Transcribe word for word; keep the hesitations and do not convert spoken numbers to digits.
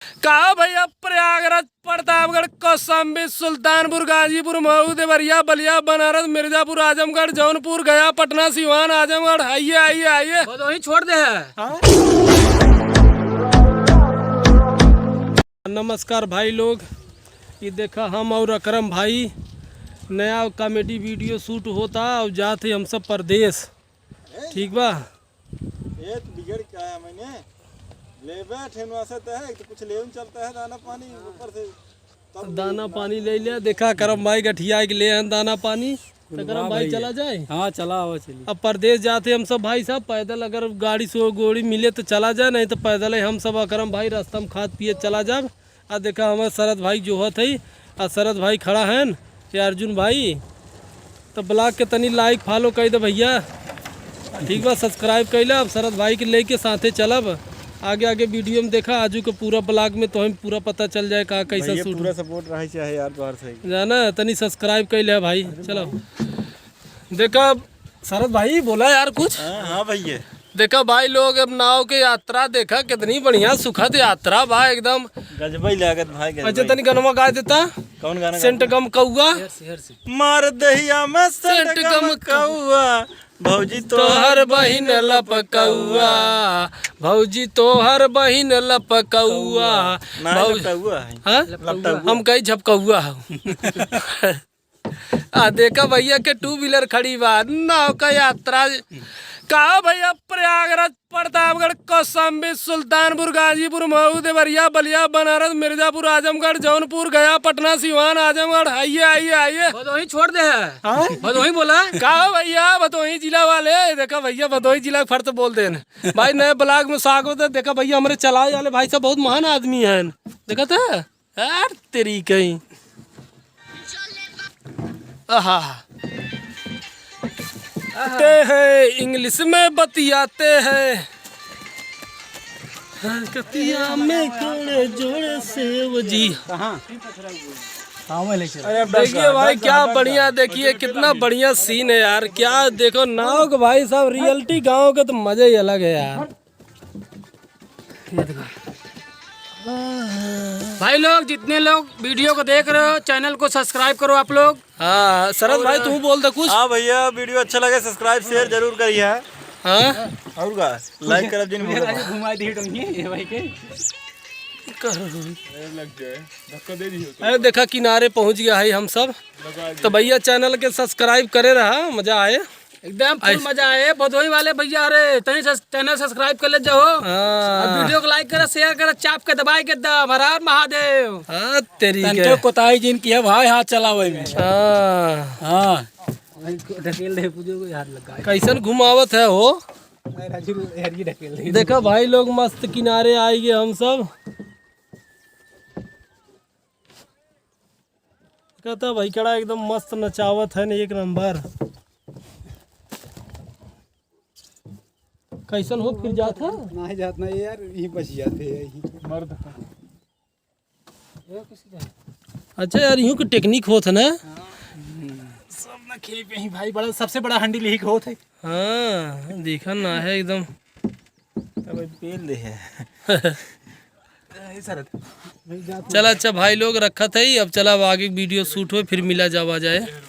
का भैया, प्रयागराज, प्रतापगढ़, कौशाम्बी, सुल्तानपुर, गाजीपुर, मऊ, देवरिया, बलिया, बनारस, मिर्जापुर, आजमगढ़, जौनपुर, गया, पटना, सिवान, आजमगढ़, आइए, आइए, आइए। बस वहीं छोड़ दे है। हाँ? नमस्कार भाई लोग, ये देखा हम और अकरम भाई नया comedy video shoot होता और जात है हम सब परदेश। ठीक बा। ए, तू बिगड़ क्या है मैंने? लेबे ठेनवा से तो है, तो कुछ लेन चलता है दाना पानी ऊपर से, तब दाना पानी ले लिया। देखा करम भाई गठिया के ले हैं दाना पानी। तो करम भाई चला जाए? हाँ, चला आवा, चली। अब परदेश जाते हम सब भाई साहब पैदल, अगर गाड़ी से गोड़ी मिले तो चला जाए, नहीं तो पैदल ही हम सब अकरम भाई रास्ता में खात पिए चला जाब। आ देखा हमार शरद भाई जोहत है, आ शरद भाई खड़ा हैं, ये अर्जुन भाई। तो vlog के तनी like follow कइ दे भैया, ठीक बा, subscribe कइ ले। अब शरद भाई के लेके साथे चलब आगे आगे video में। देखा आजू के पूरा vlog में तो हम पूरा पता चल जाए का कैसा भैया, shoot पूरा हो। Support रहे चाहे यार तोहार सही। जाना तनी subscribe कइ ले भाई, चलो। देखा शरद भाई बोला यार कुछ। हाँ, हाँ भैया। देखा भाई लोग, अब नाव के यात्रा देखा, कितनी बढ़िया सुखद यात्रा बा एकदम। गजबई लागत भाई, गजबई। अच्छा, तनी गनवा गा देता। कौन गाना सेंट गाना? गम कौआ। मार दहिया में सेंट सेंट गम गम कौआ, भौजी तोहर तोहर बहिन बहिन लपकौआ, लपकौआ। भौजी तोहर बहिन लपकौआ। ना, भौज-, लपकौआ है। हाँ? लपकौआ। हम कही झपकौआ हो। आ देखा भैया के two wheeler खड़ी बा, नाव का यात्रा। का भैया, प्रयागराज, प्रतापगढ़, कौशाम्बी, सुल्तानपुर, गाजीपुर, मऊ, देवरिया, बलिया, बनारस, मिर्जापुर, आजमगढ़, जौनपुर, गया, पटना, सिवान, आजमगढ़, आइए, आइए, आइए। भदोही छोड़ दे है। हाँ? भदोही बोला। का भैया, भदोही जिला वाले, देखा भैया, भदोही जिला के फर्ज बोल देन। भाई, नए vlog में स्वागत है। देखा भैया, हमरे चलाए वाले भाई साहब बहुत महान आदमी हैं। देखा था? यार तेरी कहीं। आहा। ते हैं English में बतियाते हैं। हरकतिया में जोड़े जोड़े से वो जी। कहाँ? हाँ, मैं लेके आया। देखिए भाई, क्या बढ़िया, देखिए कितना बढ़िया scene है यार। क्या देखो, नाव के भाई साहब, reality गाँव के तो मजा ही अलग है यार। ये देखो। भाई लोग, जितने लोग video को देख रहे हो, channel को subscribe करो आप लोग। हाँ, शरद और भाई, तू बोल दे कुछ। हाँ भैया, video अच्छा लगे, subscribe, share जरूर करिए। हाँ? और का? Like करब जिन भूलो। घुमा दी तुम ये, ये भाई के। लग जाए, धक्का दे दी हो तो। अरे देखा, किनारे पहुँच गया है हम सब। लगा तो भैया, channel के subscribe करे रहा, मजा आए। एकदम full आइस। मजा आए भदोही वाले भैया। अरे तनी से channel subscribe कर ले जाओ। हाँ। और video को like करे, share करे, चाप के दबाए के दम। हर हर महादेव। हाँ, तेरी तनके के। कोताही जिन की है भाई, हाथ चलावे में। हाँ। हाँ। ढकेल दे, पूजो को हाथ लगा। कैसन घुमावत है हो? अरे राजू, यार ये ढकेल दे। देखा भाई लोग, मस्त किनारे आइगे हम सब। कहता भाई कड़ा एकदम मस्त नचावत है न, एक नंबर। कैसन हो फिर जात है? नाही जात ना यार, यहीं बच जाते हैं यहीं। मर्द। अच्छा यार, यूं के technique होत है ना? हाँ। सब ना खेप यहीं भाई, बड़ा, सबसे बड़ा handle यही होत है। हाँ, देखा ना है एकदम। तब पेल दे है। ए, सरत। चला अच्छा भाई लोग, रखत है, अब चला, अब आगे video shoot हो, फिर मिला जावा जाए।